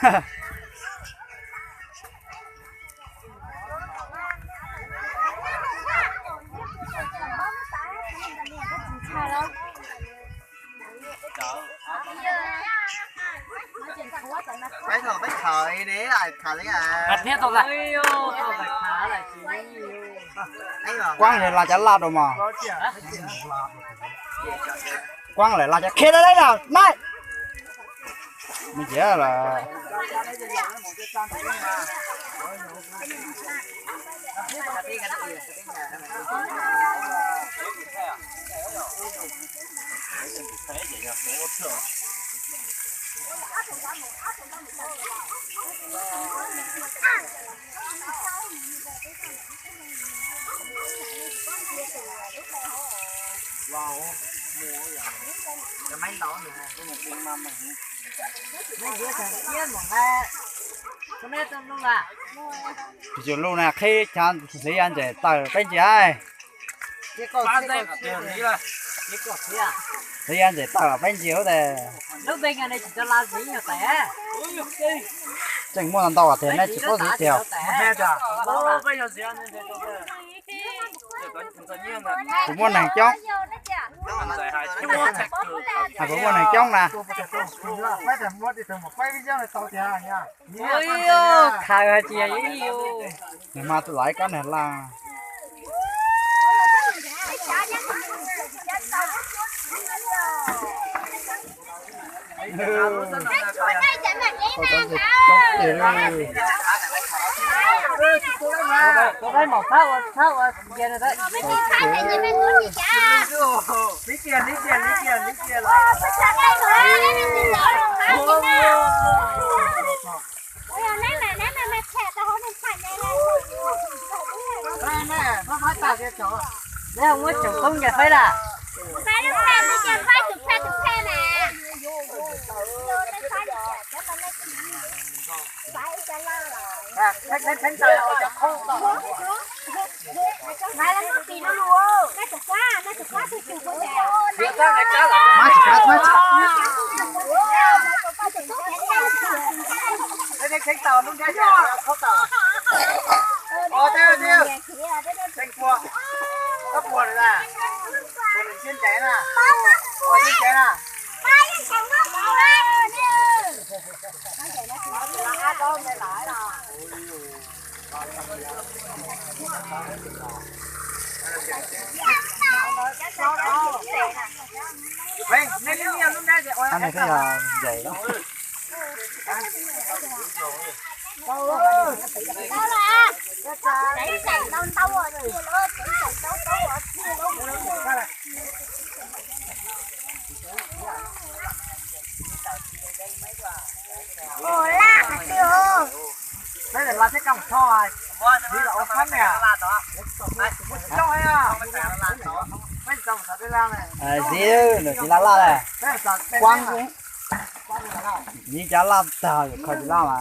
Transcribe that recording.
Peb thaum peb khaws ne, khaws li a. Kuab lawv la cov laj rau mog. Kuab lawv la cov khiav dai dai na nai. Me ciav lawm. Tsis tshua luj na, qhib chav xwv ya ntses tawm peb ntsia. Xwv ya ntses tawm peb ntsia ua tes. Tseem muaj ntau tiag, nej tsis paub xwv tiag. Puas muaj neeg coob? Hais puas muaj neeg coob na? Khaws hais tias nws mas tus laiv kab nws laj. Neb muab tsoom toob ncaws faib lawm. Ab, nej twb yog ntses. Peb laj thiab kaj mus tho, li los ua qab ne. Mus tsis tau, peb tsis tau mus xav peb laj ne. Txiv, nws txiv laj laj le. Kuab, nyiv cov laj tag kho tsis laj mas.